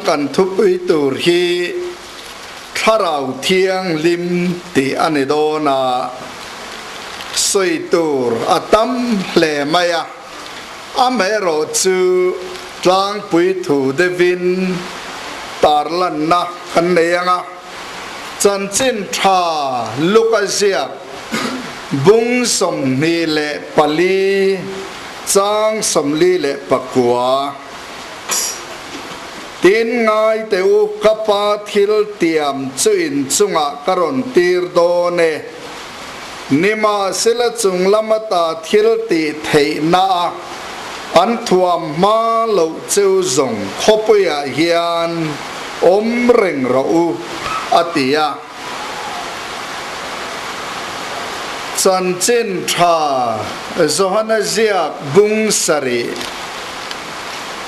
kan thupui tur hi Thlarau Thianghlim tih a ni dawn a, sawi tur a tam hle mai a, amaherawhchu tlangpui thu deuhin tarlanna kan nei ang a, chanchin tha luk a ziak bung 24 chang 49. Tin ngai teh u, ka pa thil tiam chu in chungah ka rawn tir dawn e. Nimahsela chung lama ta thil tih theihna a an thuam hma loh cheu zawng khawpuiah hian awm reng rawh u, a ti a. Chanchin tha Johana ziak bung sarih.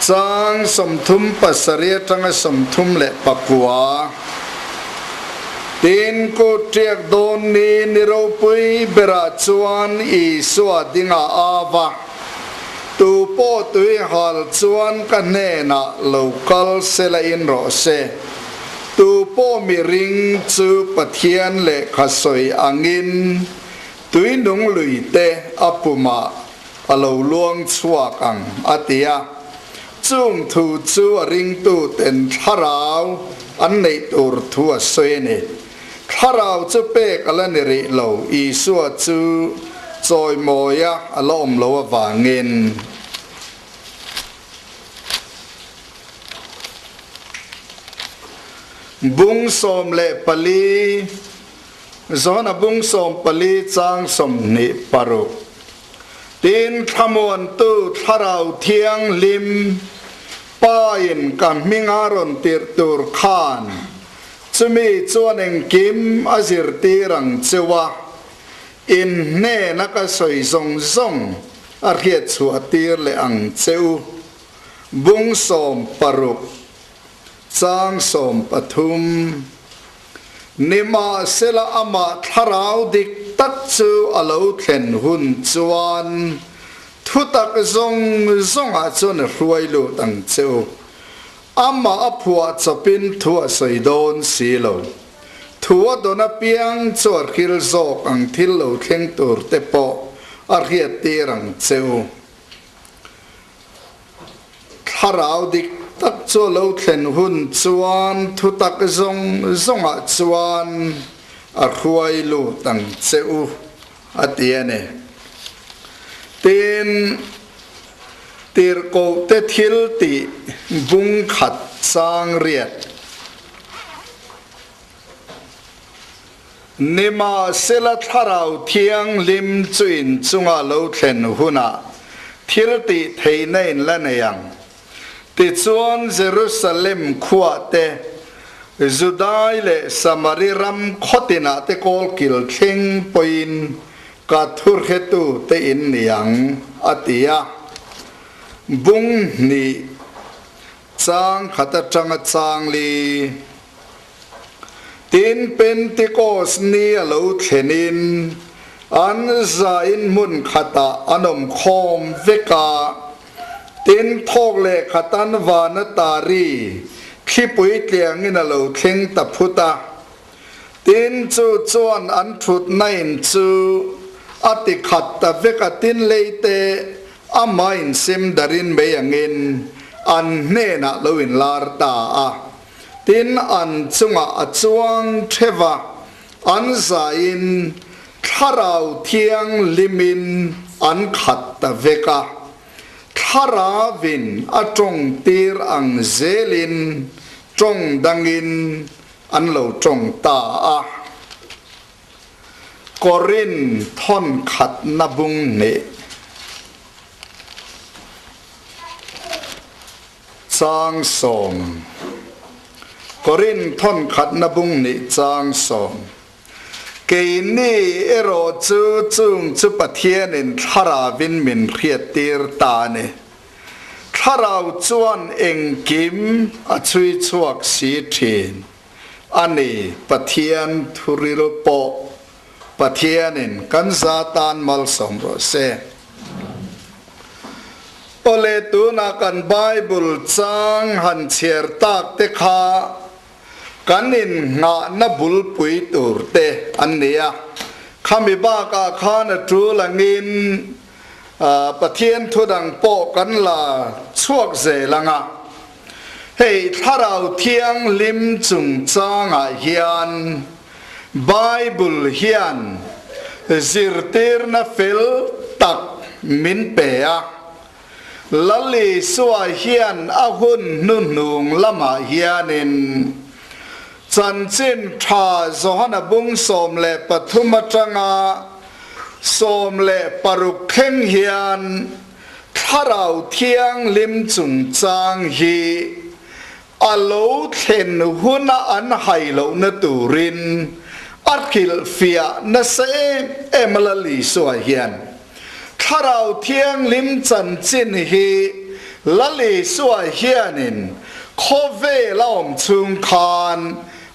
Chang 37 atanga 39. Tin, kut ṭiak dawn ni ni ropui berah chuan Isua dingah a va. Tu pawh tui hal chuan ka hnenah lo kal sela in rawh se. Tu pawh mi ring chu Pathian lehkha sawi angin tui nung lui te a pumah a lo luang chhuak ang, a ti a. Chung thu chu a ringtuten thlarau an neih tur thu a sawi a ni. Thlarau chu pek a la ni rih lo, Isua chu chawimawia a la awm lo avangin. Bung 14, Johana bung 14 chang 26. Tin, Thlamuantu Thlarau Thianghlim Pain ka hming a rawn tirh tur khan chumi chuan engkim a zirtir ang cheu a, in hnena ka sawi zawng zawng a hriat chhuah tir leh ang che u. Bung 16, chang 13. Nimahsela amah thlarau dik tak chu a lo thlen hun chuan thutak zawng zawngah chuan a hruai lut ang che u. Amah a phuah chawpin thu a sawi dawn si lo. Thu a dawn apiang chu a hril zawk ang thil lo thleng tur te pawh a hriattir ang che u. Thlarau dik tak chu a lo thlen hun chuan thutak zawng zawngah chuan a hruai lut ang che u, a ti a ni. Tin, tirhkohte thil tih bung khat chang riat. Nimahsela Thlarau Thianghlim chu in chunga lo thlen hunah thil tih theihna in la nei ang. Tichuan Jerusalem khuah te, Judai leh Samari ram khawtinah te kawlkil thleng pawhin ka thurhetu te in ni ang, a ti a. Bung hnih chang khat atanga chang li. Tin, Pentikos ni a lo thlenin an zain hmun khatah an awm khawm vek a. Tin, thawk leh khatan vana tari thlipui tliangin a lo thleng ta phut a. Tin, chu chuan an thutna in chu a ti khat ta vek a, tin leite amah insim darin mai angin an hnenah lo inlar ta a. Tin, an chungah a chuang theuh a, an zaiin Thlarau Thianghlimin an khat ta vek a. Thlarauvin a tawng tir ang zelin tawng dangin an lo tawng ta a. Korin thawn khatna bung hnih. Chang 10. Korin thawn khatna bung nih chang 10. Keini erawh chu chung chu Pathianin Thlarauvin min hriattir ta a ni. Thlarau chuan engkim a chhui chhuak si thin a ni. Pathian thuril pawh Pathianin kan za tan malsawm rawh se. Awle tuna kan Bible chang han chhiar tak te kha kan innghahna bulpui tur te an ni a. Khami bakah khan a tul angin Pathian thu dang pawh kan la chhuak zel ang a. Hei Thlarau Thianghlim chungchangah hian Bible hian zirtirna fel tak min pe a. Lal Isua hian a hun hnuhnung lamah hianin Chanchin Tha Johana bung 13 atanga 16 thleng hian Thlarau Thianghlim chungchang hi a lo thlen huna an hai lohna turin a hrilhfiah nasa em em a Lal Isua hian. Thlarau Thianghlim chanchin hi Lal Isua hianin khawvel a awm chhung khan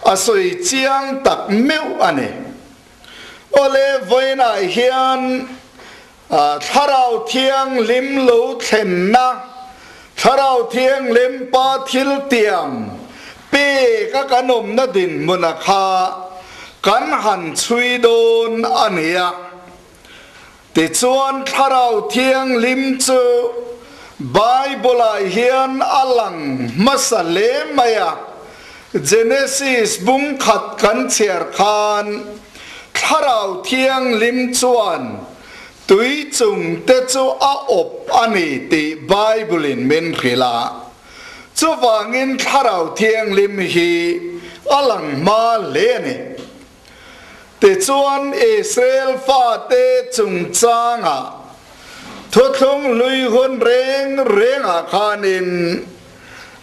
a sawi chiang tak meuh a ni. Awle vawiinah hian Thlarau Thianghlim lo thlenna, Thlarau Thianghlim Pa thil tiam pek a kan awmna dinhmuna kha kan han chhui dawn a ni a. Tichuan Thlarau Thianghlim chu Bible-ah hian a lang hmasa hle mai a, Genesis bung khat kan chhiar khan Thlarau Thianghlim chuan tui chung te chu a awp a ni tih Bible-in min hrilh a. Chuvangin Thlarau Thianghlim hi a lang hma hle a ni. Tichuan Israel fate chungchangah thuthlung hlui hun reng rengah khanin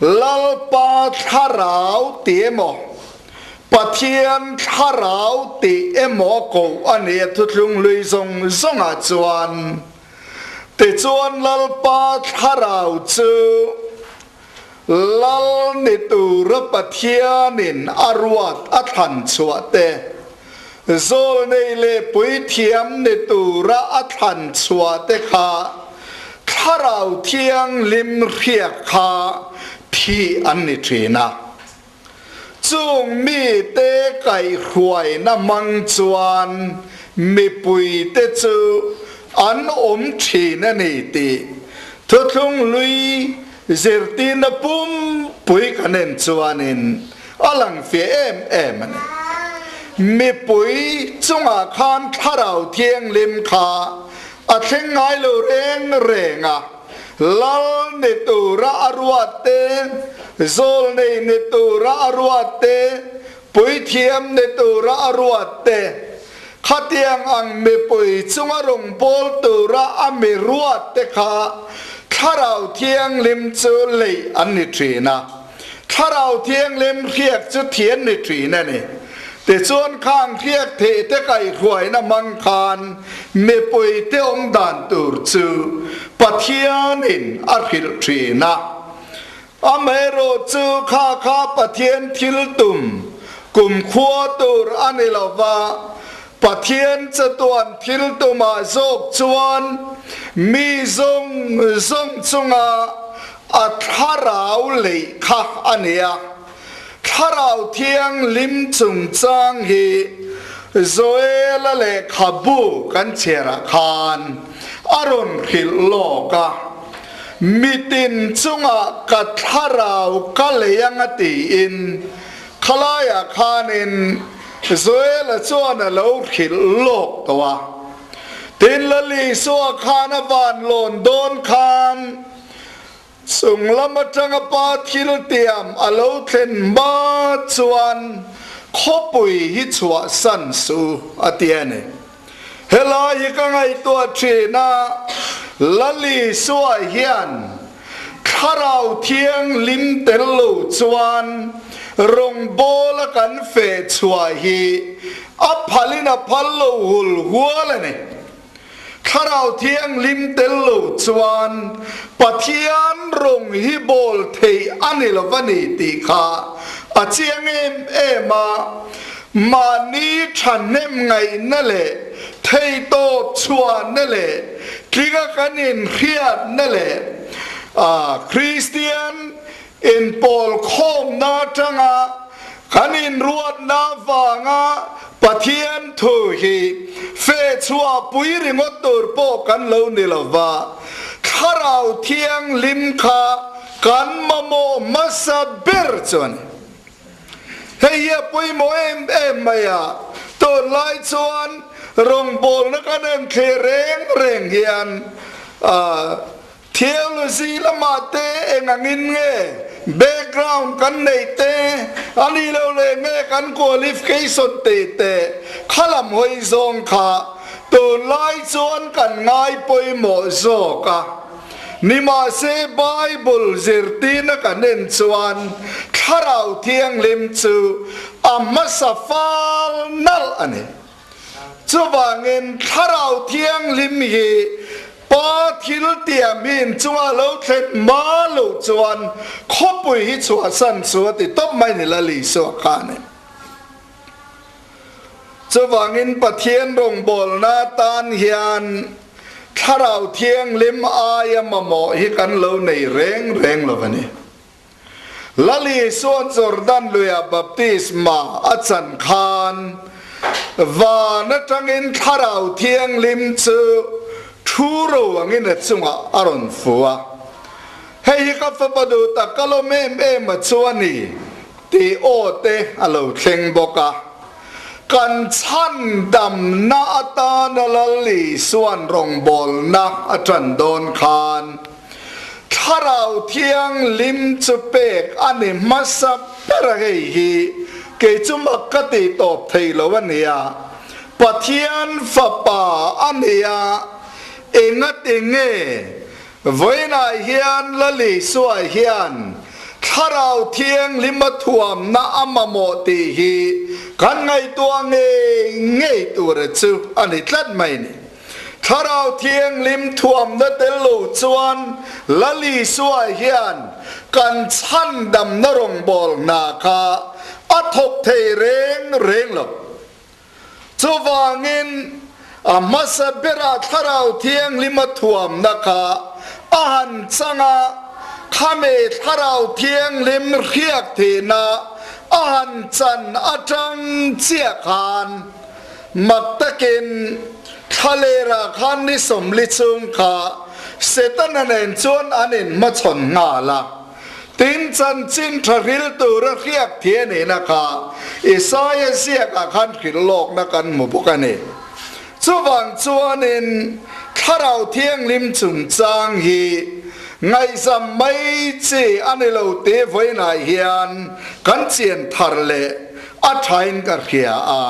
Lalpa Thlarau ti emaw, Pathian Thlarau tih emaw koh a ni a thuthlung hlui zawng zawngah chuan. Tichuan Lalpa Thlarau chu Lal ni tura Pathianin a ruat a thlan chhuah te, zawlnei leh puithiam ni tura a thlan chhuah te kha Thlarau Thianghlim hriak kha thih an ni thin a. Chung mite kaihhruaina hmang chuan mipuite chu an awm thin a ni tih thuthlung hlui zirtirna pumpui kan en chuanin a lang fiah em em a ni. Mipui chungah khan Thlarau Thianghlim kha a thleng ngai lo reng reng a. Lal ni tura a ruat te, zawlnei ni tura a ruat te, puithiam ni tura a ruat te, khatiang ang mipui chunga rawngbâwl tura a mi ruat te kha Thlarau Thianghlim chu leih an ni ṭhîn a. Thlarau Thianghlim hriak chu thian ni ṭhîn a ni. Tichuan khang hriak theih te kaihhruaina hmang khan mipui te awm dan tur chu Pathianin a hrilh ṭhin a. Amaherawh chu kha kha Pathian thil tum kumkhua tur a ni lo va, Pathian chatuan thil tumah zawk chuan mi zawng zawng chunga a thlarau leih kha a ni a. Thlarau Thianghlim chungchang hi Joela lehkhabu kan chhiarah khan a rawn hrilh lawk a, Mitin chungah ka thlarau ka lei ang a tiin khalaiah khanin Joela chuan a lo hrilh lawk tawh a. Tin, Lal Isua khan a van lawn dawn khan, Chung lam atanga pa thil tiam a lo thlen hma chuan khawpui hi chhuahsan suh a ti a ni. Helai hi ka ngaihtuah thin a, Lal Isua hian Thlarau Thianghlim tel lo chuan rawngbawla kan feh chhuah hi a phalin a phal lo hul hual a ni. Thlarau Thianghlim tel lo chuan Pathian rawng hi bawl theih a ni lo va ni tih kha a chiang em em a, mahni thahnem ngaihna leh theitawp chhuahna leh tlinga kan inhriatna leh. Kristian inpawl khawmna atanga kan inruatna avanga Pathian thu hi feh chhuah pui ringawt tur pawh kan lo ni lo va, Thlarau Thianghlim kha kan mamawh hmasa ber chu a ni. Hei hi a pawimawh em em mai a, tunlai chuan rawngbawlna kan en thlir reng reng hian theology lamah te eng angin nge background kan neih te, a nih loh leh nge kan qualification tih te kha lam hawi zawng kha tunlai chuan kan ngai pawimawh zawk a. Nimahse, Bible zirtirna kan en chuan Thlarau Thianghlim chu a hmasa fal nalh a ni. Chuvangin Thlarau Thianghlim hi Pa thil tiam hi inchunga lo thlen hma loh chuan khawpui hi chhuahsan chu a ti tawp mai ni Lal Isua khan in. Chuvangin Pathian rawngbawlna tan hian Thlarau Thianghlim aia mamawh hi kan lo nei reng reng lo a ni. Lal Isua'n Jordan luia baptisma a chan khan van atangin Thlarau Thianghlim chu thu ro angin a chungah a rawn fu a. Hei hi ka fapa duh tak ka lawm em em a chu a ni. Tih aw te a lo thleng bawk a. Kan chhandamna atana Lal Isua'n rawngbawlna a ṭan dawn khan Thlarau Thianghlim chu pek a ni hmasa ber a, hei hi kei chu mak ka tih tawp thei lo a nia. Pathian Fapa a nia, engati nge Vawiinah hian Lal Isua hian Thlarau Thianghlim a thuamna a mamawh tih hi kan ngaihtuah ngei ngei tura chu a ni tlat mai ni. Thlarau Thianghlim thuamna tel lo chuan Lal Isua hian kan chhandamna rawngbâwl hna kha a thawk thei reng reng lo. Chuvangin, a hmasa berah Thlarau Thianghlim a thuamna kha a han chang a, khami Thlarau Thianghlim hriak thihna a han chan atang chiah khan mak takin thlalerah khan ni sawmli chung kha Setana nen chuan an inhmachhawn nghal a. Tin, chanchin tha hril tura hriak thi a nihna kha Isaia ziakah khan hrilh lawkna kan hmu bawk a ni. Chuvang chuanin Thlarau Thianghlim chungchang hi ngaihzam mai chi a ni lo tih vawiinah hian kan chian thar leh a thain ka hria a.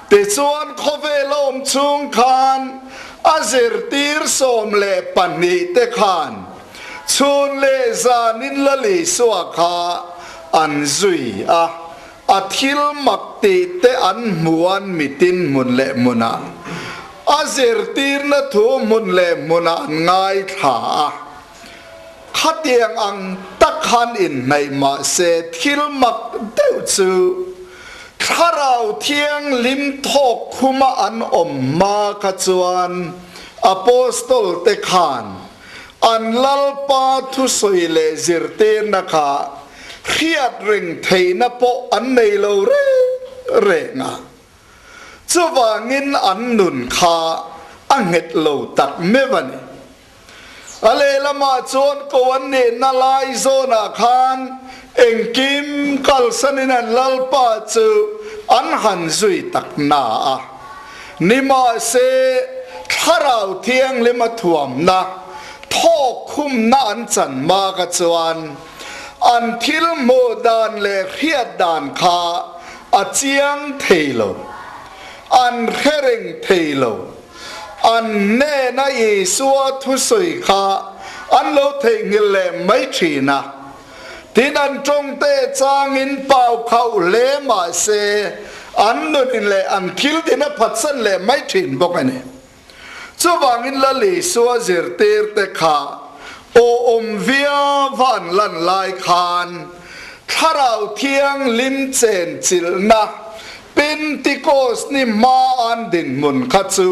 Tichuan khawvel a awm chhung khan a zirtir 12 te khan Chhun leh zanin Lal Isua kha an zui a, a thil mak tih te an hmu an mitin hmun leh hmunah, a zirtirna thu hmun leh hmunah an ngaithla a. Khatiang ang tak khan inhnaih mah se thil mak deuh chu Thlarau Thianghlim thawk khuma an awm hma kha chuan Apostol te khan An Lalpa thusawi leh zirtirna kha hriat reng theihna pawh an nei lo reng reng a. Chuvangin an nun kha a nghet lo tak meuh a ni. A lehlamah chuan ko an nihna lai zawnah khan engkim kalsanin an Lalpa chu an han zui tak na a. Nimahse, Thlarau Thianghlim a thuamna, thawk khumna an chan maka chuan an thil hmuh dan leh hriat dan kha a chiang thei lo, an hre reng thei lo. An hnena Isua thusawi kha an lo theihnghilh leh mai thin a. Tin, an tawngte changin pau khauh hle mah se, an nunin leh an thil tin a phatsan leh mai thin bawk a ni. Chuvangin Lal Isua zirtirte kha awhawm viauva an lan lai khan Thlarau Thianghlim chenchilhna Pentecost ni hma an dinhmun kha chu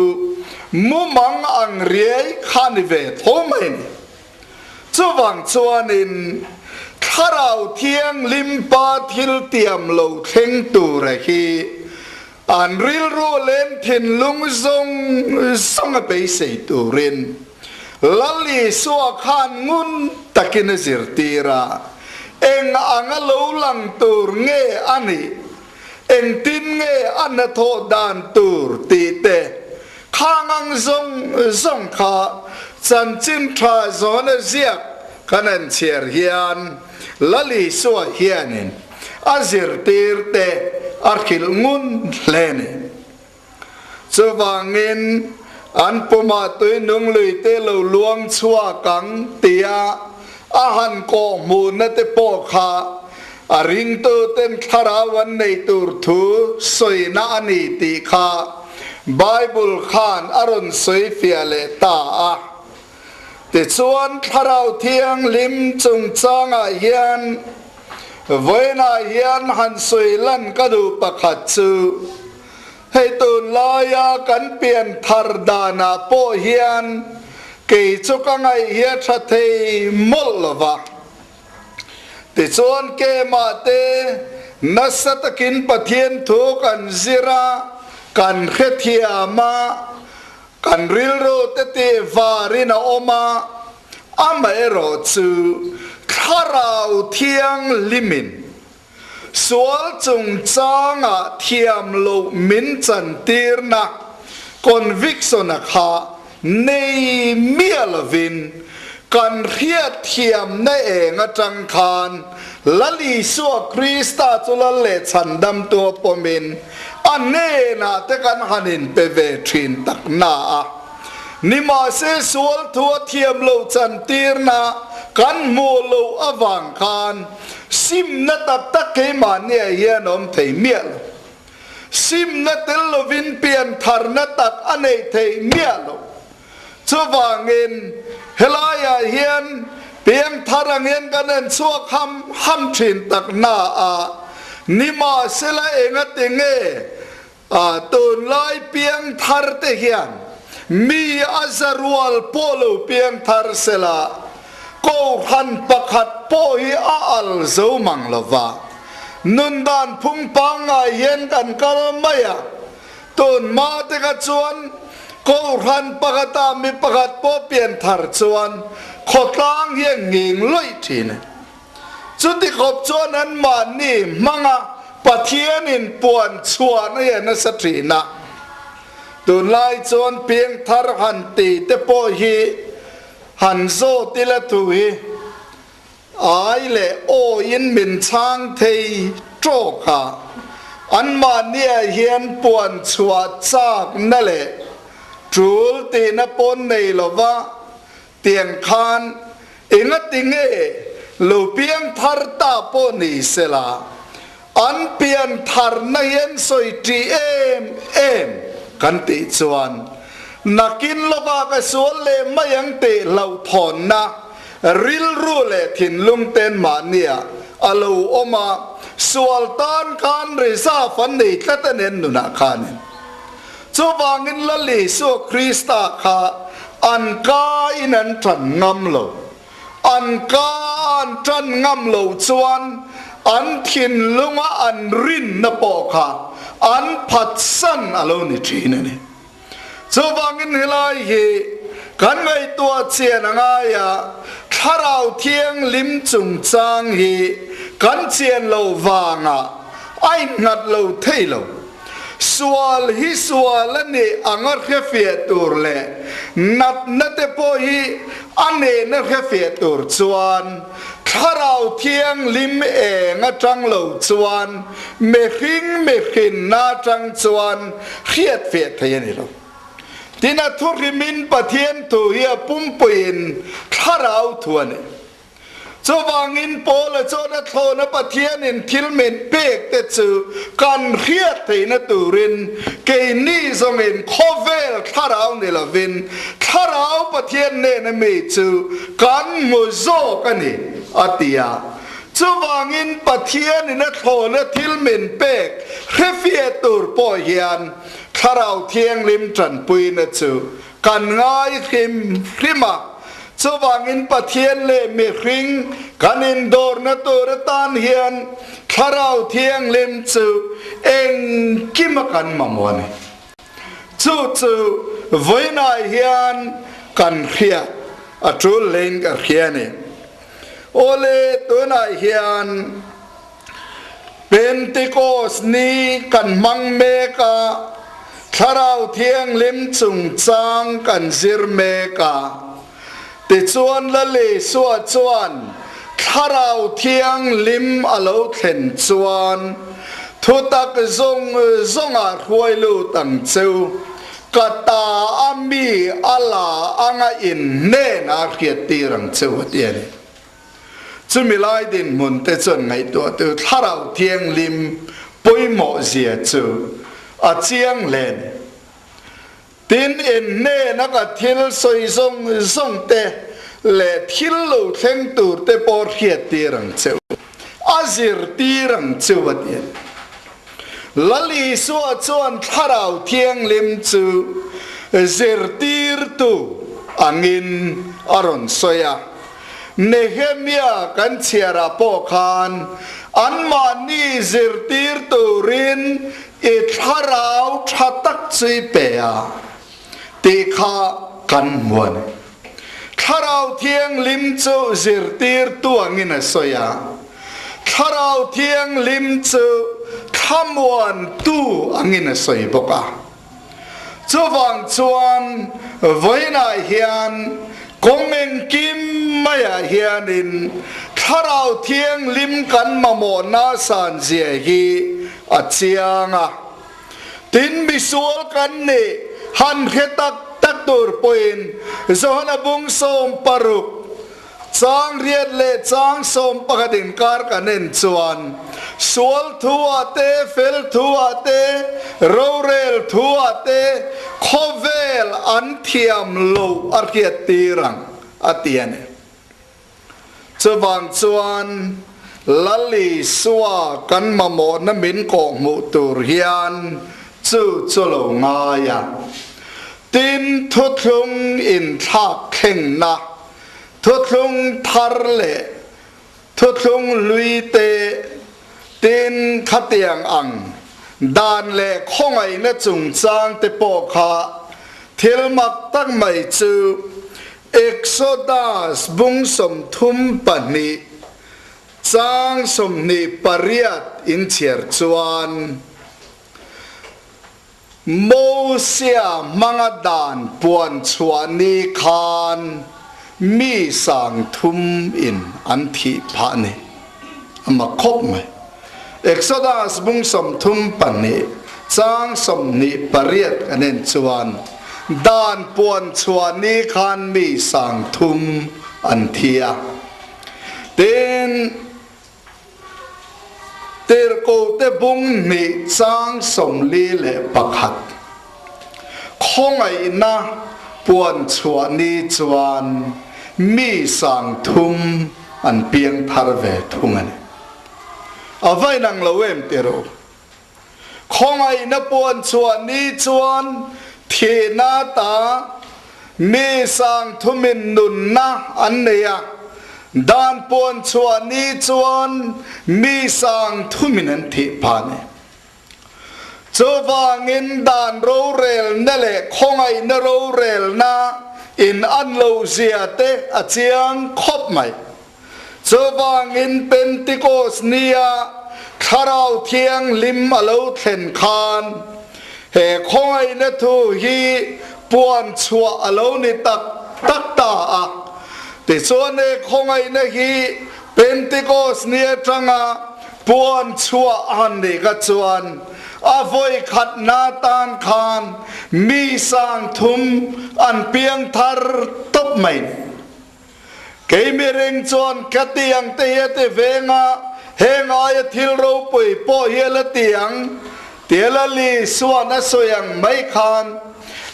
mumang ang riai kha ni ve tho mai a ni. Chuvang chuanin Thlarau Thianghlim Pa thil tiam lo thleng tura hi an rilru leh thinlung zawng zawng a beisei turin Lal Isua khan ngun takin a zirtir a, eng anga lo lang tur nge a nih, engtin nge a hnathawh dan tur tih te Khang ang zawng zawng kha chanchin tha zawna ziak kan han chhiar hian Lal Isua hianin a zirtirte a hrilh ngun hle ni. Chuvangin an pumah tuinung luite lo luang chhuak ang tia a han kawh hmuhna te pawh kha a ringtuten thlarau an neih tur thu sawina a ni tih kha Bible khan a rawn sawi fiah leh ta a. Tichuan Thlarau Thianghlim chungchangah hian vawiinah hian han sawi lan ka duh pakhat chu, hei tunlaia kan pian thar danah pawh hian kei chu ka ngaih hi a tha thei mawlh lo va. Tichuan kemah te nasa takin Pathian thu kan zir a, kan hrethiam a, kan rilru te tih varin a awm a, amaherawh chu Thlarau Thianghlimin sual chungchangah thiam loh min chantirna conviction-a kha nei miah lovin kan hriatthiamna eng atang khan Lal Isua Krista chu Lal leh Chhandamtu a pawmin a hnenah te kan han inpe ve thin tak na a. Nimahse sual thu a thiam loh chantirna kan hmuh loh avang khan simna tak tak keimahniah hian awm thei miah lo. Simna tel lovin piantharna tak a neih theih miah lo. Chuvangin, helaiah hian piangthar angin kan en chhuak ham ham thin tak na a, nimahsela engati nge tunlai piangthar te hian mi a za rual pawh lo piangthar sela, Kohhran pakhat pawh hi a al zo mang lo va, nun dan phung pangngai hian kan kal mai a. Tun hma te kha chuan Kohhran pakhatah mi pakhat pawh pian thar chuan khawtlang hi a nging lawih thin a. Chuti khawp chuan anmahni hmanga Pathianin puan chhuahna hi a nasa thin a. Tunlai chuan piangthar han ti te pawh hi Han zawt ila thu hi ai leh awiin min chhang thei tawk a, anmahniah hian puan chhuah chakna leh tul tihna pawn nei lova tiang khan engati nge lo piang thar ta pawh ni sela an pian tharna hian sawi ṭih em em kan tih chuan nakin lawkah ka sual leh mai ang tih hlauhthawnna rilru leh thinlung ten mahnia a lo awm a, sual tan khan reserve an nei tlat a nen nunah khanin. Chuvangin Lal Isua Krista kha an kaiin an ṭan ngam lo. An ka an ṭan ngam lo chuan an thinlunga an rinna pawh kha an phatsan a lo ni ṭhin a ni. Chuvangin helai hi kan ngaihtuah chian a ngai a, Thlarau Thianghlim chungchang hi kan chian lo vangah a innghat lo thei lo. Sual hi sual a nih anga hrefiah tur leh natna te pawh hi a nena hrefiah tur chuan Thlarau Thianghlim eng atang lo chuan mihring mihrinna atang chuan hriatfiah thei a ni lo. Tin a thuhrimin Pathian thu hi a pumpuiin Thlarau thu a ni. Chuvangin Paula chuan a thlawna Pathianin thil min pek te chu kan hriat theihna turin keini zawngin khawvel thlarau ni lovin Thlarau Pathian nena mi chu kan hmu zawk a ni, a ti a. Chuvangin Pathianin a thlawna thil min pek hrefiah tur pawh hian Thlarau Thianghlim tanpuina chu kan ngai hrim hrim a. Chuvangin Pathian leh mihring kan indawrna tur atan hian Thlarau Thianghlim chu engkima kan mamawh a ni. Chu chu vawiinah hian kan hriat a tul hlein ka hria a ni. Awle, tunah hian Pentecost ni kan hmang mek a, Thlarau Thianghlim chungchang kan zir mek a. Tichuan Lal Isua chuan Thlarau Thianghlim a lo thlen chuan thutak zawng zawngah hruai lut ang cheu, ka ta a mi a la anga in hnenah hriat tir ang cheu a ti a ni. Chumi lai dinhmun te chuan ngaihtuahtu Thlarau Thianghlim pawimawh zia chu a chiang hle a ni. Tin, in hnena ka thil sawi zawng zawng te leh thil lo thleng tur te pawh hriat tir ang che u, a zirtir ang che u a ti a ni. Lal Isua chuan Thlarau Thianghlim chu zirtirtu angin a rawn sawi a. Nehemia kan chhiarah pawh khan anmahni zirtir turin i thlarau tha tak chu i pe a tih kha kan hmu a ni. Thlarau Thianghlim chu zirtirtu angin a sawi a, Thlarau Thianghlim chu thlamuantu angin a sawi bawk a. Chuvang chuan vawiinah hian kawng engkim maiah hianin Thlarau Thianghlim kan mamawhna san zia hi a chiang a. Tin, misual kan nih han hre tak tak tur pawhin Johana bung 60 Chang riat leh chang 11 inkar kan en chuan sual thu ah te, fel thu ah te, rorel thu ah te khawvel an thiam loh a hriat tir ang a ti a ni. Chuvang chuan Lal Isua kan mamawhna min kawhhmuh tur hian chu chu lo ngai a. Tin, thuthlung inthlak thlengna, thuthlung thar leh thuthlung hlui te, tin khatiang ang dan leh khawngaihna chungchang te pawh kha thil mak tak mai chu Exodus bung 32 chang 28 inchhiar chuan Mosia hmanga dan puan chhuah ni khan mi 3000 in an thih phah ni. A mak khawp mai. Exodus bung 32 chang 28 kan en chuan dan puan chhuah ni khan mi 3000 an thi a. Tin, Tirhkohte bung hnih chang 41 khawngaihna puan chhuah ni chuan mi 3000 an piang thar ve thung a ni. A va inang lo em ti rawh u. Khawngaihna puan chhuah ni chuan thihna ta mi 3000 in nunna an nei a, dan puan chhuah ni chuan mi 3000 in an thih phah a ni. Chuvangin dan rorelna leh khawngaihna rorelna in an lo zia te a chiang khawp mai. Chuvangin Pentecost nia Thlarau Thianghlim a lo thlen khan he khawngaihna thu hi puan chhuah a lo ni tak tak ta a. Tichuan he khawngaihna hi Pentecost ni atanga puan chhuah a han nih kha chuan a vawi khatna tan khan mi 3000 an piang thar tawp mai. Kei miring chuan ka ti ang te hi a ti veng a, heng aia thil ropui pawh hi a la ti ang, tia Lal Isua'n a sawi ang mai khan,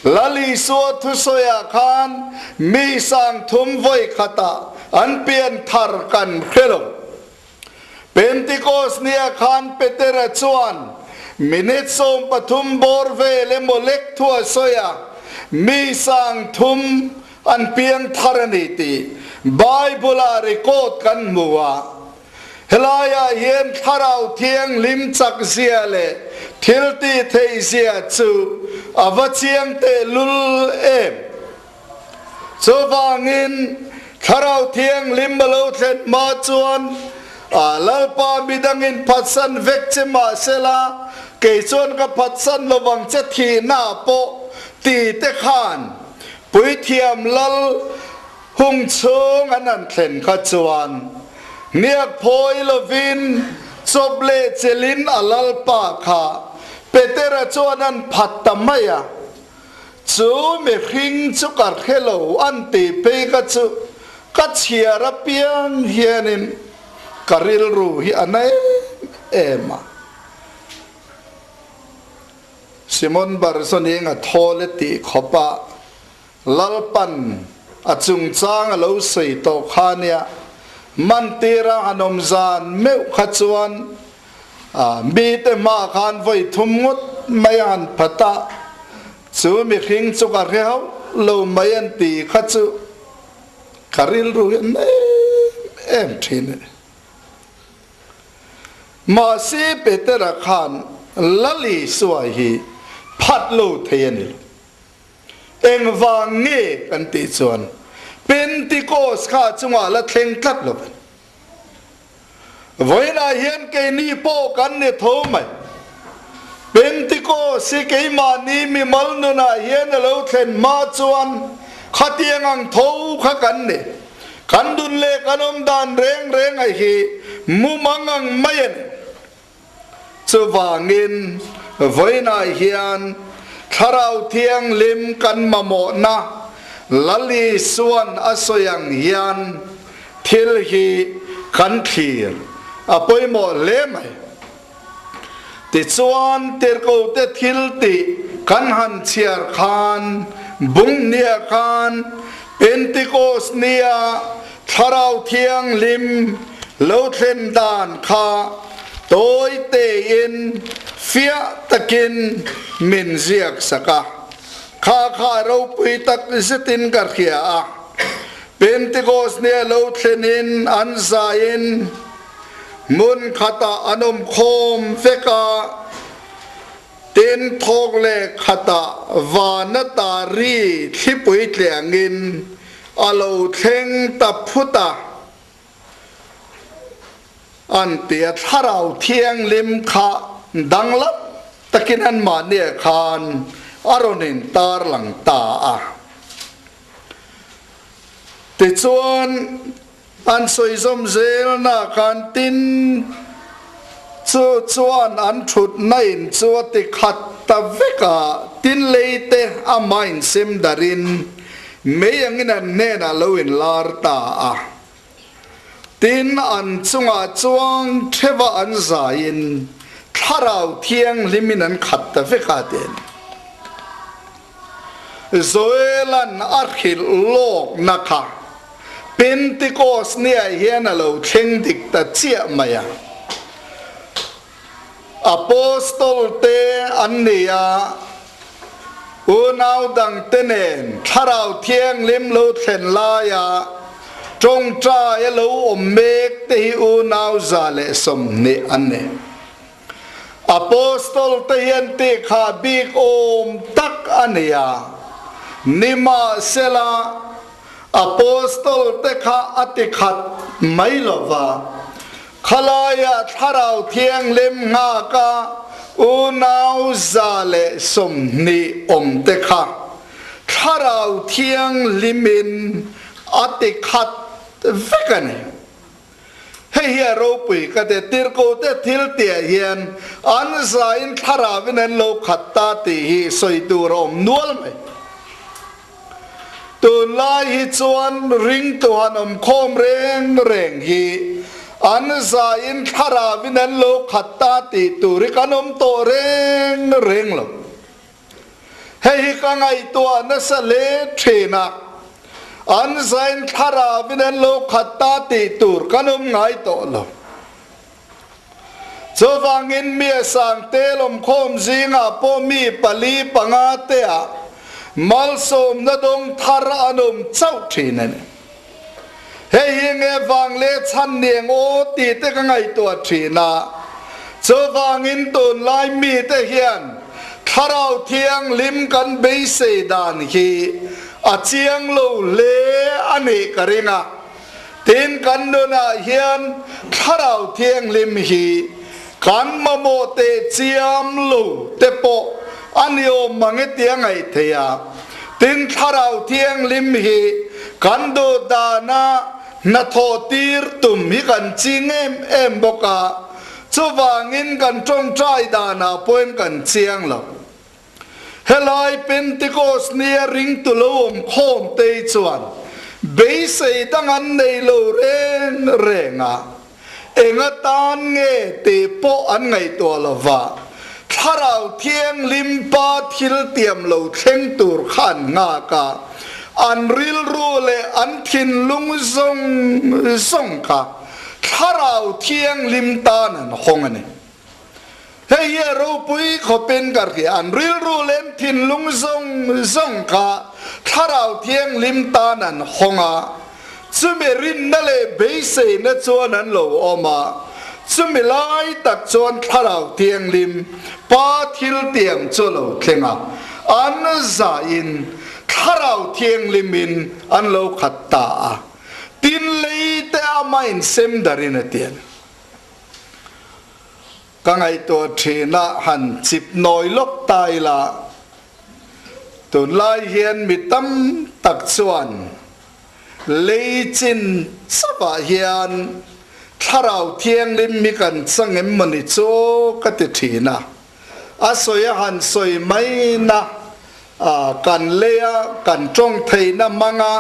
Lal Isua thusawiah khan mi 3000 vawi khatah an pian thar kan hre lo. Pentikos nia khan Petera chuan minute 13 bawr vel emaw lek thu a sawi a, mi 3000. an piang thar a ni tih Bible-ah record kan hmu a. Helaiah hian Thlarau Thianghlim chakzia leh thiltihtheihzia chu a va chiang tehlul em! Chuvangin, Thlarau Thianghlim a lo thlen hma chuan Lalpa midangin phatsan vek che mah sela, kei chuan ka phatsan lovang che thihna pawh ti te khan Puithiam Lal hung chhung an han thlen kha chuan hniak phawi lovin chawp leh chelin a Lalpa kha Petera chuan an phat ta mai a. Chu mihring chu ka hre lo an tih phei kha chu ka chhiar apiang hianin ka rilru hi a na em em a. Simon Barzoning a thawl e tih khawpa Lalpan a chungchang a lo sawi tawh kha nia, mantira han awm zan meuh kha chuan mite hmaah khan vawi thum ngawt mai a han phat a, chu mihring chu ka hre hauh lo mai an ti kha chu ka rilru hi a nem em thin e. Mahse Petera khan Lali suai hi phat lo thei a ni lo. Engvang nge kan tih chuan Pentikos kha chungah la thleng tlat lo vin. Vawiinah hian keini pawh kan ni tho mai. Pentikos hi keimahni mimal nunah hian a lo thlen hma chuan khatiang ang tho kha kan ni. Kan dun leh kan awm dan reng reng a hi mumang ang mai a ni. Chuvangin, vawiinah hian Thlarau Thianghlim kan mamawhna Lal Isuan a sawi ang hian thil hi kan thlir a pawimawh hle mai. Tichuan, tirhkohte thil tih kan han chhiar khan bung nia khan Pentikos nia Thlarau Thianghlim lo thlen dan kha tawi tein fiah takin min ziak sak a. Kha kha ropui tak zetin ka hria a. Pentikos nia lo thlenin an zaiin hmun khatah an awm khawm vek a. Tin, thawk leh khatah vana ta ri thlipui tliangin a lo thleng ta phut a, an ti a. Thlarau Thianghlim kha danglam takin anmahniah khan a rawn intarlang ta a. Tichuan, An sawi zawm zelna khan tin chu chuan an thutna in chu a ti khat ta vek a, tin lei te amah insem darin mei angin an hnenah lo inlar ta a. Tin, an chungah chuang theuha an zaiin Thlarau Thianghlimin an khat ta vek a ti a ni. Joelan a hrilh lawkna kha Pentikos niah hian a lo thleng dik ta chiah mai a. Apostol te an ni a, unau dangte nen Thlarau Thianghlim lo thlen laia tawngtai a lo awm mek te hi unau 120 an ni. Apostol te hian tih kha bik awm tak a ni a, nimahsela Apostol te kha a ti khat mai lo va, khalaiah Thlarau Thianghlim nghaka unau 120 awm te kha Thlarau Thianghlimin a ti khat vek a ni. Hei hi a ropui ka ti, tirhkohte thil tihah hian an zain thlarauin an lo khat ta tih hi sawi tur a awm nual mai. Tunlai hi chuan ringtu han awm khawm reng reng hi an zain thlarauin an lo khat ta tih tur hi kan awm tawh reng reng lo. Hei hi ka ngaihtuah nasa hle thin a, an zain thlarauin an lo khat ta tih tur kan awm ngai tawh lo. Chuvangin mi a sang te lawmkhawm zingah pawh mi pali panga te ah Malsawmna dawng thar an awm chauh thin a ni. Hei hi nge vang leh chhan niang aw tih te ka ngaihtuah thin a. Chuvangin tunlai mite hian Thlarau Thianghlim kan beisei dan hi a chiang lo hle a nih ka ring a. Tin kan nunah hian Thlarau Thianghlim hi kan mamawh teh chiam lo te pawh a ni awm mang e tia ngaih theih a. Tin, Thlarau Thianghlim hi kan duh dana hnathawh tir tum hi kan ching em em bawk a, chuvangin kan tawngtai danah pawhin kan chiang lo. Helai Pentecost nia ringtu lo awm khawm te chuan beisei dang an nei lo reng reng a, Eng atan nge tih pawh an ngaihtuah lo va, Thlarau Thianghlim Pa thil tiam lo thleng tur kha an nghak a, an rilru leh an thinlung zawng zawng kha Thlarau Thianghlim tan an hawng a ni. Hei hi a ropui khawpin ka hria, an rilru leh an thinlung zawng zawng kha Thlarau Thianghlim tan an hawng a, chumi rinna leh beiseina chuan an lo awm a, chumi lai tak chuan Thlarau Thianghlim Pa thiltiang chu a lo thleng a, an zahin Thlarau Thianghlimin an lo khat ta a, tin lei te amah insem darin a ti a ni. Ka ngaihtuah thin a, han chip nawi lawk ta ila, tunlai hian mi tam tak chuan lei chin chauhah hian Thlarau Thianghlim hi kan chang em mawni chu ka ti thin a, a sawi a han sawi mai na, kan leia kan tawng theihna hmanga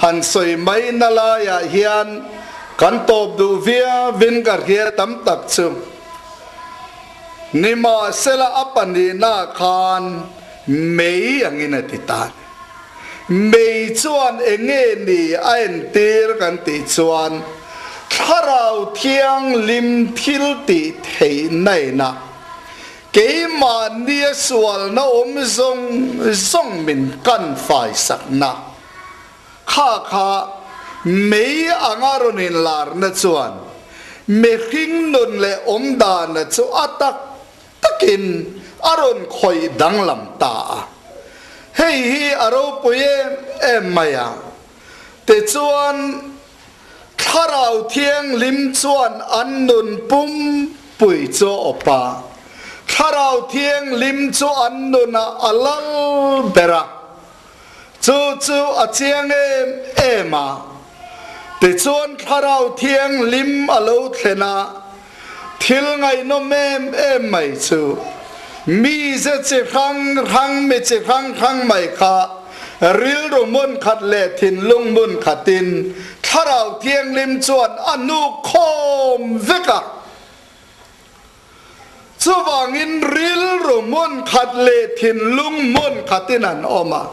han sawi mai na laiah hian kan tawp duh viauin ka hria tam tak chu. Nimahsela a pahnihna khan mei angin a ti ta. Mei chuan enge ni a entir kan tih chuan Thlarau Thianghlim thil tih theihna ina Keimahnia sualna awm zawng zawng min kan faisakna kha kha mei anga rawn inlarna chuan mihring nun leh awmdana chu a tak takin a rawn khawih danglam ta a. Hei hi a ropui em em mai a. Tichuan, Thlarau Thianghlim chuan an nun pumpui chu a awp a, Thlarau Thianghlim chu an nunah a lal ber a, chu chu a chiang em em a. Tichuan Thlarau Thianghlim a lo thlen a, thil ngaihnawm em em mai chu mize chi hrang hrang, mi chi hrang hrang mai kha rilru hmun khat leh thinlung hmun khatin Thlarau Thianghlim chuan a hnuk khawm vek a. Chuvangin rilru hmun khat leh thinlung hmun khatin an awm a,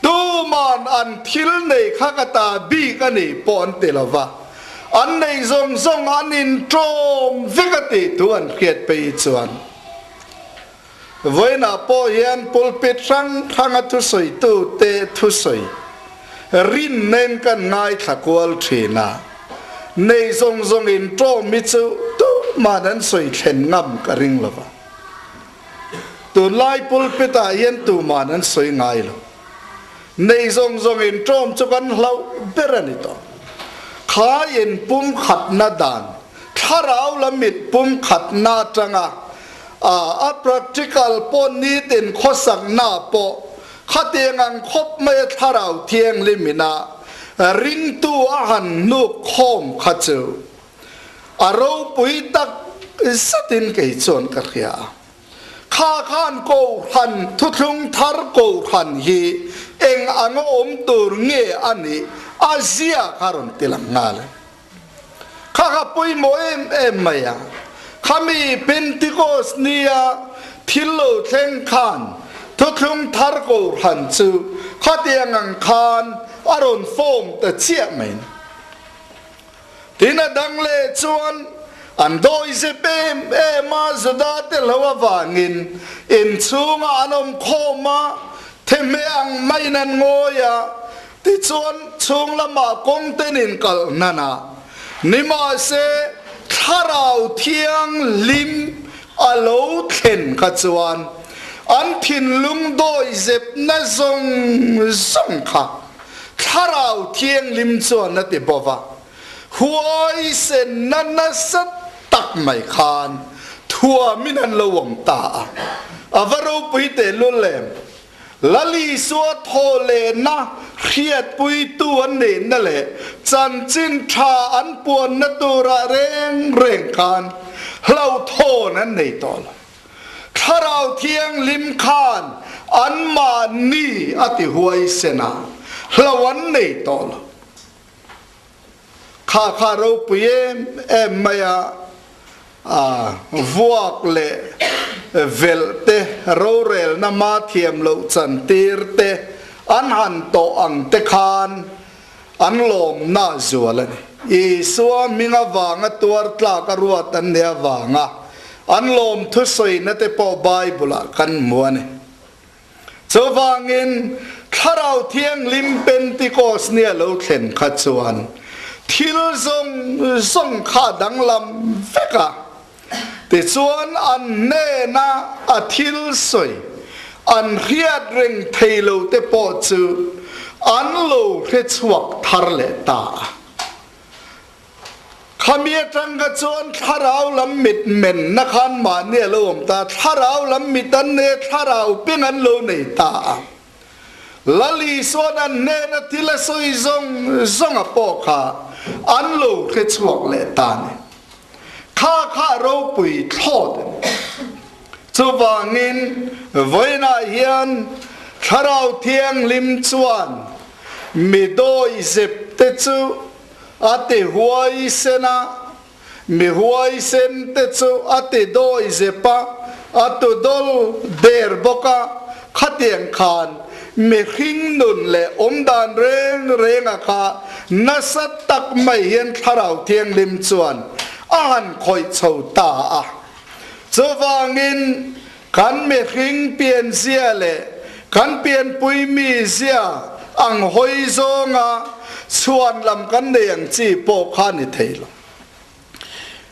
tuman an thil nei kha ka ta bik a nih pawh an ti lo va, an nei zawng zawng an inṭawm vek a tih thu an hriat phei chuan vawiinah pawh hian pulpit hrang hranga thusawitute thusawi rin nen kan ngaithla kual thin a, nei zawng zawng inṭawm hi chu tuman an sawi thlen ngam ka ring lo va. Tunlai pulpit ah hian tuman an sawi ngai lo. Nei zawng zawng inṭawm chu kan hlauh ber a ni tawh. Kha inpumkhatna dan, thlarau lam inpumkhatna atanga a practical pawh nitin khawsakna pawh Khatiang ang khawp mai a Thlarau Thianghlim ina ringtu a han hnuk khawm kha chu a ropui tak zetin kei chuan ka hria a. Kha khan Kohhran thuthlung thar Kohhran hi eng anga awm tur nge a nih a zia kha rawn ti lang nghal e. Kha kha pawimawh em em mai a. Khami Pentecost nia thil lo thleng khan thuthlung thar Kohhran chu khatiang ang khan a rawn form ta chiah mai. Tin a dang leh chuan an dawi zep em em a, Juda te hlo avangin inchhungah an awm khawm a, Thehmeh ang maiin an ngawi a, tichuan chhung lamah kawng ten in kalh hnan a. Nimahse, Thlarau Thianghlim a lo thlen kha chuan an thinlung dawihzepna zawng zawng kha Thlarau Thianghlim chuan a ti bo va. Huaisenna nasa tak mai khan thuamin an lo awm ta a, a va ropui tehlul em! Lal Isua thaw lehna hriatpuitu an neihna leh chanchin tha an puanna turah reng reng khan hlauhthawn an nei tawh lo. Thlarau Thianghlim khan anmahni a ti huaisen a, hlo an nei tawh lo. Kha kha ropui em em mai a, vuak leh velh te, rorelna ma thiam loh chantir te an han tawh ang te khan an lawmna zual a ni. Isua hming avanga tuar tlak a ruat an nih avanga an lawm thusawina te pawh Bible-ah kan hmu a ni. Chuvangin, Thlarau Thianghlim Pentikos ni a lo thlen kha chuan thil zawng zawng kha a danglam vek a. Tichuan, an hnena a thil sawi an hriat reng thei lo te pawh chu an lo hre chhuak thar leh ta a. Khami atang kha chuan thlarau lam mit menna khan mahni a lo awm ta, thlarau lam mit an nei a, thlarau ping an lo nei ta a. Lal Isuan an hnena thil a sawi zawng zawng a pawh kha an lo hre chhuak leh ta a ni. Kha kha ropui thlawt a ni. Chuvangin vawiinah hian Thlarau Thianghlim chuan mi dawihzep te chu A ti huaisen a, mi huaisen te chu a ti dawi zep a, a tu dawl der bawk a, khatiang khan mihring nun leh awmdan reng renga kha nasa tak mai hian Thlarau Thianghlim chuan a han khawih chho ta a. Chuvangin kan mihring pianzia leh kan pianpui mizia ang hawi zawnga chhuan lam kan nei ang chi pawh kha ni thei lo.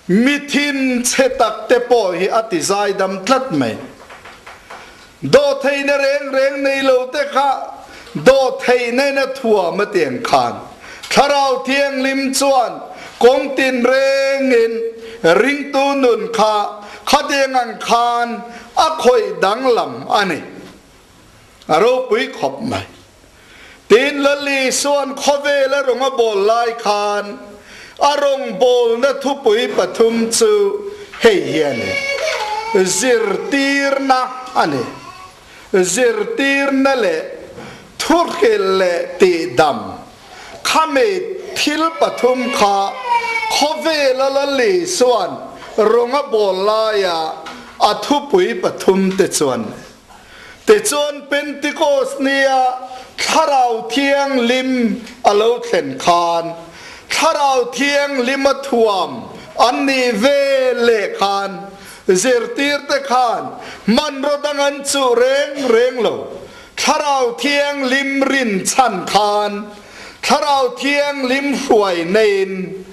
Mi thin chhe tak te pawh hi a ti zaidam tlat mai. Dawhtheihna reng reng nei lo te kha dawhtheihna in a thuam a tiang khan Thlarau Thianghlim chuan kawng tin rengin ringtu nun kha khatiang ang khan a khawih danglam a ni. A ropui khawp mai. Tin, Lal Isua'n khawvel a rawn a bawl lai khan a rawngbawlna thupui pathum chu hei hi a ni, Zirtirna a ni, zirtirna leh thuhrilh leh tihdam. Khami thil pathum kha khawvela Lal Isua'n rawn a bawl laia a thupui pathum te chuan Tichuan Pentikos nia Thlarau Thianghlim a lo thlen khan, Thlarau Thianghlima thuam an nih ve leh khan zirtirte khan hmanraw dang an chuh reng reng lo. Thlarau Thianghlim rinchhan khan Thlarau Thianghlim hruai neiin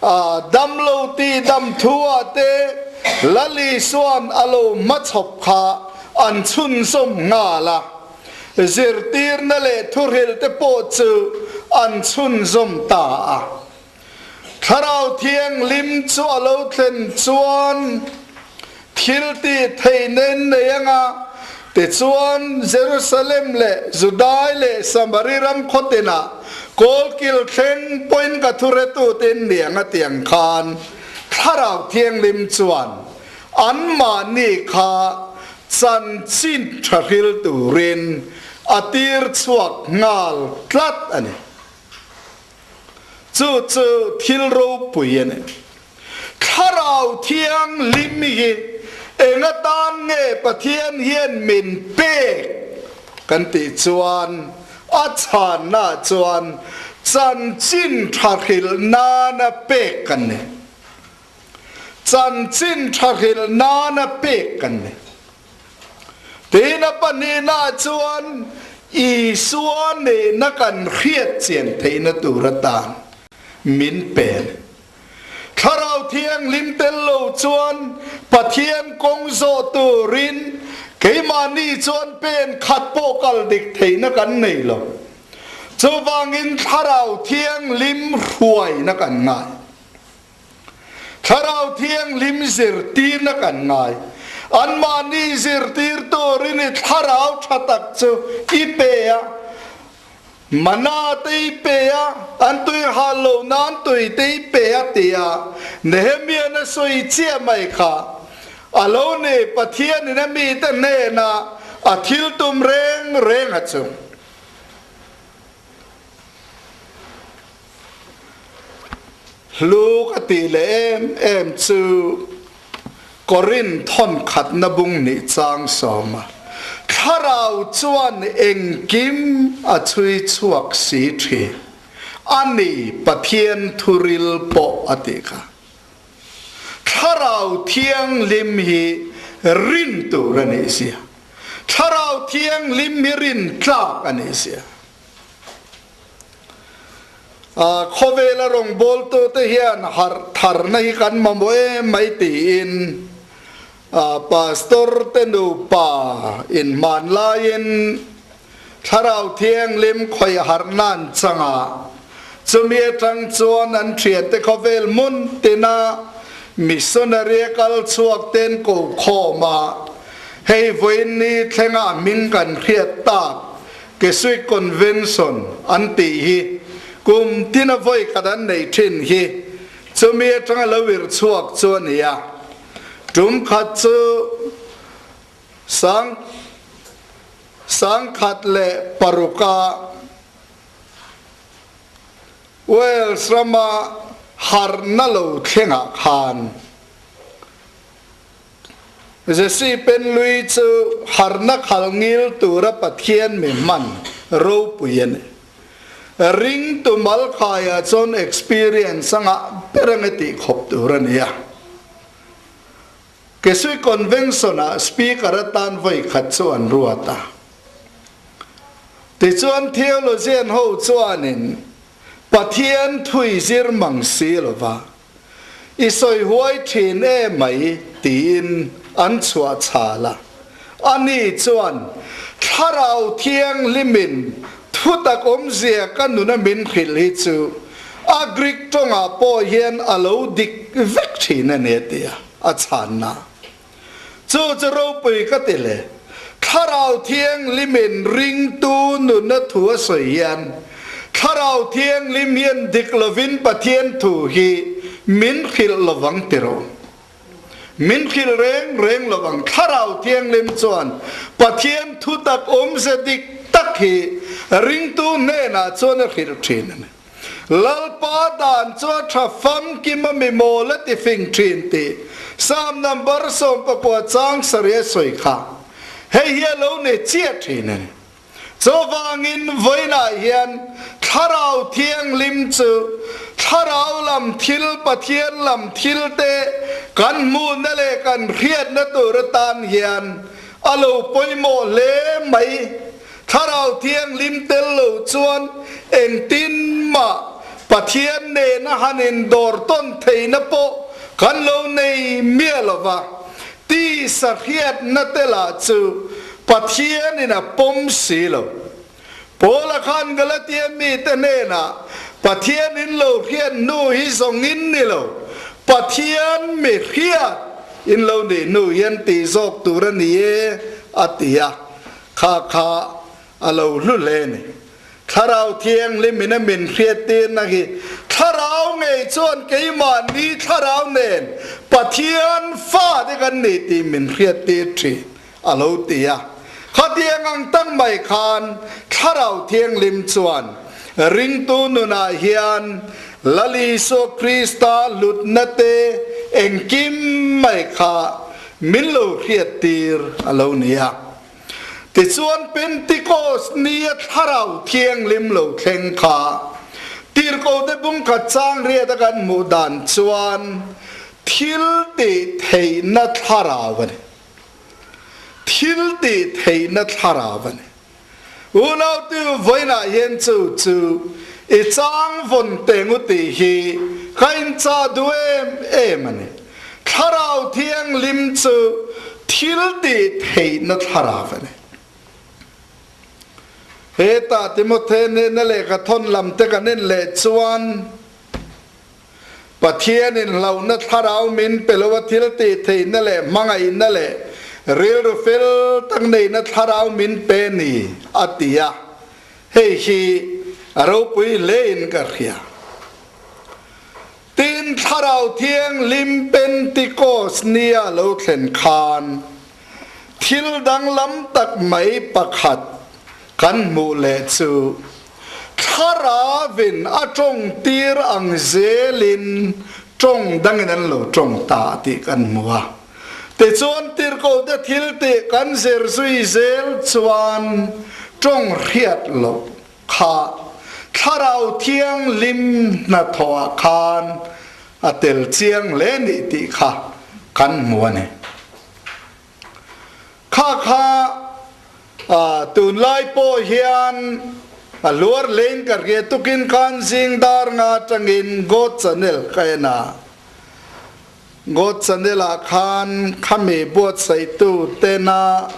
damlo tih dam thu-ah te Lal Isua'n a lo hmachhawp kha an chhunzawm nghal a, zirtirna leh thuhrilh te pawh chu an chhunzawm ta a. Thlarau Thianghlim chu a lo thlen chuan thil tih theihna in nei anga, tichuan Jerusalem leh Judai leh Samari ram khawtinah kawlkil thleng pawhin ka thuretute in ni ang a ti ang khan Thlarau Thianghlim chuan anmahni kha chanchin tha hril turin a tir chhuak nghal tlat a ni. Chu chu thil ropui a ni. Thlarau Thianghlim hi eng atan nge Pathian hian min pek kan tih chuan a chhanna chuan chanchin tha hrilh nana pek kan ni. Chanchin tha hrilh nana pek kan ni. Tiin a pahnihnaah chuan Isua nena kan hriat chian theihna tur atan min pe a ni. Thlarau Thianghlim tel lo chuan Pathian kawng zawh turin keimahni chuan pen khat pawh kal dik theihna kan nei lo. Chuvangin Thlarau Thianghlim hruaina kan ngai. Thlarau Thianghlim zirtirna kan ngai. Anmahni zirtir turin i thlarau tha tak chu i pe a, mana te i pe a, an tui hal lo nan tui te i pe a tia Nehemia'n a sawi chiah mai kha a lo ni. Pathianin a mite hnenah a thil tum reng reng a chu. Hlu ka tih leh em em chu Korin thawn khatna bung nih chang sawma thlarau chuan engkim a chhui chhuak si thin a ni Pathian thuril pawh a tih kha. Thlarau Thianghlim hi rin tur a nih sia. Thlarau Thianghlim hi rin tlak a nih sia. Khawvela rawngbawltute hian harh tharna hi kan mamawh em mai tiin Pastor te nupa inhman laiin Thlarau Thianghlim khawih harhna an chang a, chumi atang chuan an thiante khawvel hmun tina missionary a kal chhuak ten ko khawm a, hei vawiin ni thlenga hming kan hriat tak Keswick Convention an tih hi kum tina vawi khat an neih thin hi chumi atanga lo ir chhuak chu a ni a. Tum khat chu sang 1006 ah Wales rama harhna lo thlengah khan Jesse Penlui chu harhna khal ngil tura Pathian mi hman ropui a ni. Ringtu Malkhaiah chuan experience a ngah ber ang e tih khawp tur a ni a. Kesui Convention-ah Speaker atan vawi khat chu an ruat a. Tichuan theologian ho chuanin Pathian thui zir mang si lova I sawi huai thin e mai tiin an chhuah chhal a. Ani chuan, Thlarau Thianghlimin thutak awmzia ka nuna min hrilh hi chu a Greek tawngah pawh hian a lo dik vek thin a ni a ti a, a chhanna chu chu ropui ka ti hle. Thlarau Thianghlimin ringtu nuna thu a sawi hian Thlarau Thianghlim hian dik lovin Pathian thu hi min hrilh lovang ti rawh. Min hrilh reng reng lovang. Thlarau Thianghlim chuan Pathian thutak awmze dik tak hi ringtu hnenah chuan a hrilh thin a ni. Lalpa dan chu a tha famkim a mi mawl a ti fing thin tih Psalm number 19 chang sarih a sawi kha hei hi a lo nei chiah thin a ni. Chuvangin vawiinah hian Thlarau Thianghlim chu Thlarau lam thil, Pathian lam thil te kan hmuhna leh kan hriatna tur atan hian a lo pawimawh hle mai. Thlarau Thianghlim tel lo chuan engtin mah Pathian nena han indawr tawn theihna pawh kan lo nei miah lo va. Tisa hriatna te lah chu Pathianin a pawm si lo. Paula khan Galatia mite hnenah, Pathian in lo hriat hnu hi zawng in ni lo, Pathian mi hriat in lo nih hnu hian tih zawk tur a ni e, a ti a. Kha kha a lo hlu hle a ni. Thlarau Thianghlim in a min hriattirna hi Thlarau ngei chuan keimahni Thlarau nen Pathian fate kan ni tih min hriattir thin a lo ti a. Khatiang ang tak mai khan Thlarau Thianghlim chuan ringtu nunah hian Lal Isua Krista hlutna te engkim mai kha min lo hriattir a lo ni a. Tichuan Pentikos nia Thlarau Thianghlim lo thleng kha Tirhkohte bungkhat chang riat a kan hmuh dan chuan thil tih theihna thlarau a ni. Thil tih theihna thlarau a ni. Unautu vawiinah hian chu chu i chang vawn teng u tih hi ka inchah duh em em a ni. Thlarau Thianghlim chu thil tih theihna thlarau a ni. Hetah Timothe nena lehkha thawn lam te kan en leh chuan Pathianin hlauhna thlarau min pe lo a thil tih theihna leh hmangaihna leh rilru fel tak neihna thlarau min pe ni a ti a, hei hi a ropui hlein ka hria. Tin, Thlarau Thianghlim Pentikos nia lo thlen khan thil danglam tak mai pakhat kan hmuh leh chu Thlaravin a tawng tir ang zelin tawng dangin an lo tawng ta tih kan hmu a. Tichuan tirhkohte thil tih kan zir zui zel chuan tawng hriat loh kha Thlarau Thianghlim hnathawhah khan a tel chiang hle ni tih kha kan hmu a ni. Kha kha tunlai pawh hian a luar hlein ka hria tukin khan zing dar nga atangin God Channel ka en a. God Channel ah khan khami buatsaihtu tena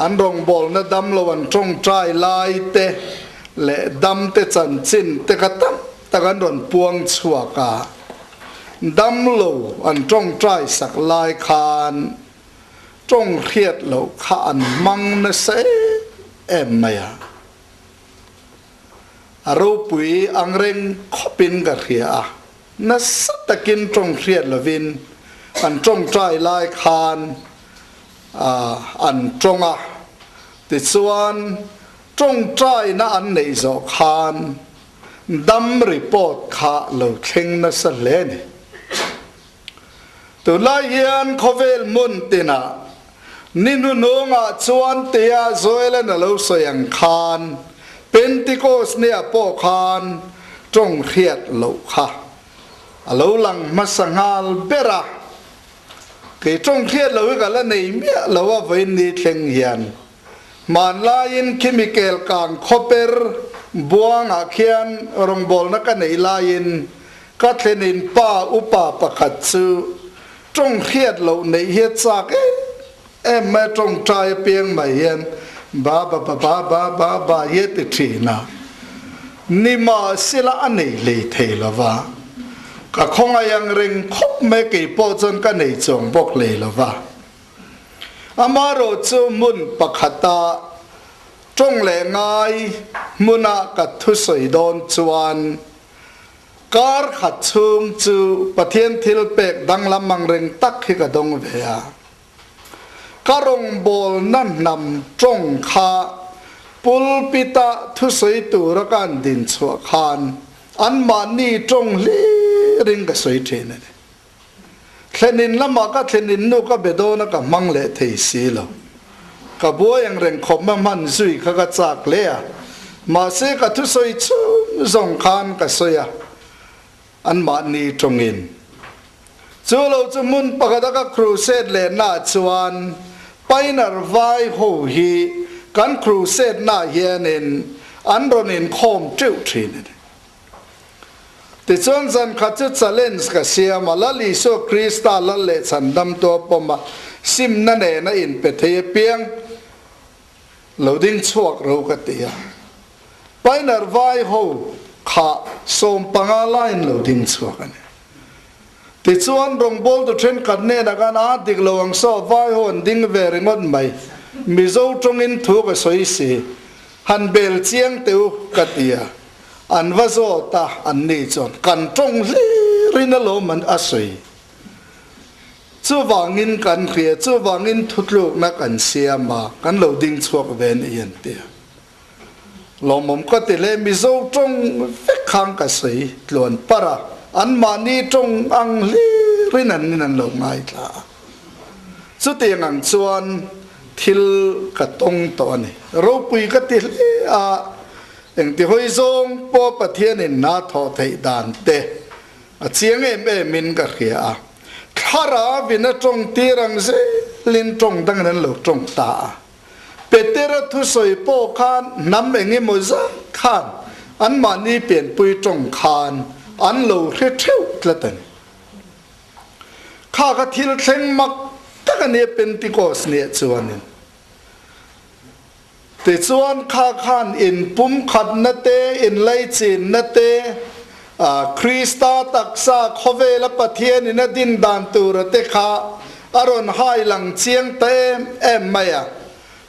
an rawngbawlna damlo an tawngtai lai te leh dam te chanchin te kha tam tak an rawn puang chhuak a. Damlo an tawngtai sak lai khan tawng hriat loh kha an hmang nasa em em mai a. A ropui angreng khawpin ka hria a, nasa takin tawng hriat lovin an tawngtai lai khan an tawng a, tichuan tawngtaina an neih zawh khan Dam report kha lo thleng nasa hle a ni. Tunlai hian khawvel hmun tinah ni hnuhnungah chuan tia Joel-a'n a lo sawi ang khan Pentecost nia pawh khan tawng hriat loh kha a lo lang hmasa nghal ber a. Kei tawng hriat loh hi ka la nei miah lo a vawiin ni thleng hian. Hmanlaiin khimi kel kang khawper buangah khian rawngbawlna ka neih laiin ka thlenin pa upa pakhat chu tawng hriat loh neih hi a chak em em mai a, tawngtai apiang mai hian ba ba ba ba ba ba ba hi a ti thin a, nimahsela a nei hlei thei lo va, ka khawngaih ang reng khawp mai keipawh chuan ka nei chuang bawk hlei lo va. Amaherawh chu hmun pakhata tawng leh ngai hmuna ka thusawi dawn chuan kar khat chhung chu Pathian thil pek danglam angreng tak hi ka dawng ve a. Ka rawngbawlna hnam tawng kha pulpit-a thusawi tura ka han din chhuah khan anmahni tawng hlirin ka sawi thin a ni. Thlenin lamah ka thlenin nu ka be dawn a ka hmang leh thei si lo. Ka buai ang reng khawp ma hman zui kha ka chak hle a, mahse ka thusawi chhung zawng khan ka sawi a, anmahni tawngin. Chu lo chu hmun pakhat a ka crusade lehna ah chuan Pioneer vai ho hi kan crusade na ah hianin an rawn inkhawm teuh thin a ni. Tichuan zan khat chu challenge ka siam a, Lal Isua Krista Lal leh Chhandamtu a pawm a, simna nena inpe thei apiang lo ding chhuak ro ka ti a. Pioneer vai ho kha 15 laiin lo ding chhuak a ni. Tichuan rawngbawltu thenkhat hnenah khan a dik lo ang saw vai ho an ding ve ringawt mai, Mizo tawngin thu ka sawi si, han bel chiang teh u ka ti a. An va zawt a, an ni chuan kan tawng hlirin alawm an a sawi. Chuvangin kan hria, chuvangin thutlukna kan siam a, kan lo ding chhuak ve ni an ti a. Lawmawm ka ti hle, Mizo tawng vek khang ka sawi tluan par a, anmahni tawng ang hlirin an in an lo ngaithla a. Chutiang ang chuan thil ka tawng tawh a ni. Ropui ka ti hle a. Engti hawi zawng pawh Pathianin hna thawh theih dan te a chiang em em in ka hria a. Thlarau in a tawng tir ang zelin tawng dangin an lo tawng ta a. Petera thusawi pawh khan hnam eng emaw zat khan anmahni pianpui tawng khan an lo hre theuh tlat a ni. Kha kha thil thleng mak tak a nia Pentikos nia chuanin. Tichuan kha khan inpumkhatna te, inlaichinna te, Krista taksa khawvela Pathianin a din dan tura te kha a rawn hai lang chiang ta em em mai a.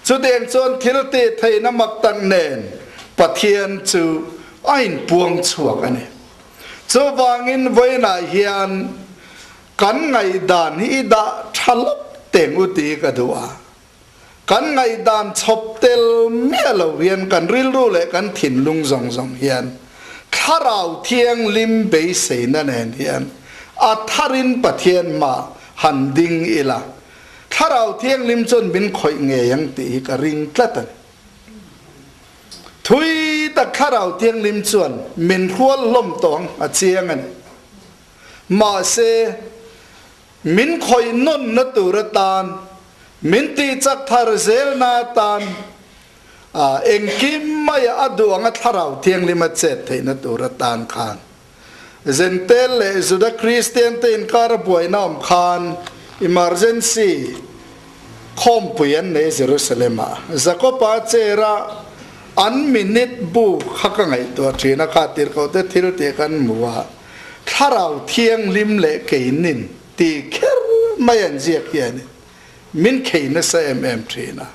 Chutiang chuan thil tih theihna mak tak nen Pathian chu a inpuang chhuak a ni. Chuvangin vawiinah hian kan ngaihdan hi i dah tha lawk teng u tih ka duh a. Kan ngaihdan chhawp tel miah lo hian kan rilru leh kan thinlung zawng zawng hian Thlarau Thianghlim beiseina nen hian a tharin Pathian hma han ding ila, Thlarau Thianghlim chuan min khawih ngei ang tih hi ka ring tlat a ni. Thui tak Thlarau Thianghlim chuan min hrual hlawm tawh ang a chiang a ni. Mahse, Min khawih nawnna tur atan, min tihchak thar zelna atan, engkim maia a duh anga Thlarau Thianghlim a chet theihna tur atan khan Zentel leh Juda Kristiante inkar a buaina awm khan emergency khawmpui an nei Jerusalem-ah. Jakob-a chair-a an minute bu kha ka ngaihtuah thin a, kha tirhkohte thil tih kan hmu a. Thlarau Thianghlim leh keinin ti kher mai an ziak hianin min khei nasa em em thin a.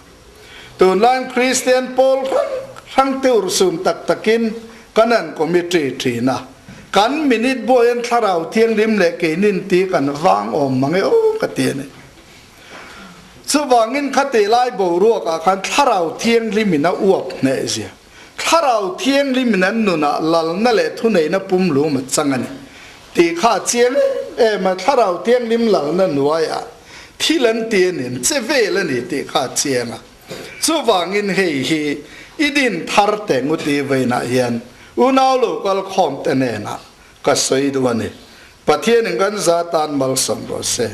Tunlaiin Kristian pawl hrang hrang te urhsun tak takin kan an committee thin a. Kan minute buaiin Thlarau Thianghlim leh keinin ti kan vang awm mang e aw ka ti a ni. Chuvangin khati lai boruakah khan Thlarau Thianghlimin a uap hneh zia. Thlarau Thianghlim in an nunah lalna leh thuneihna pumlum a chang a ni tih kha a chiang em em a, Thlarau Thianghlim lalna hnuaiah thil an ti a ni, an che vel a ni tih kha a chiang a. Chuvangin hei hi i din thar teh nguti vawiinah hian unau lo kal khawm te hnenah ka sawi duh a ni. Pathianin kan za tan malsawm rawh se.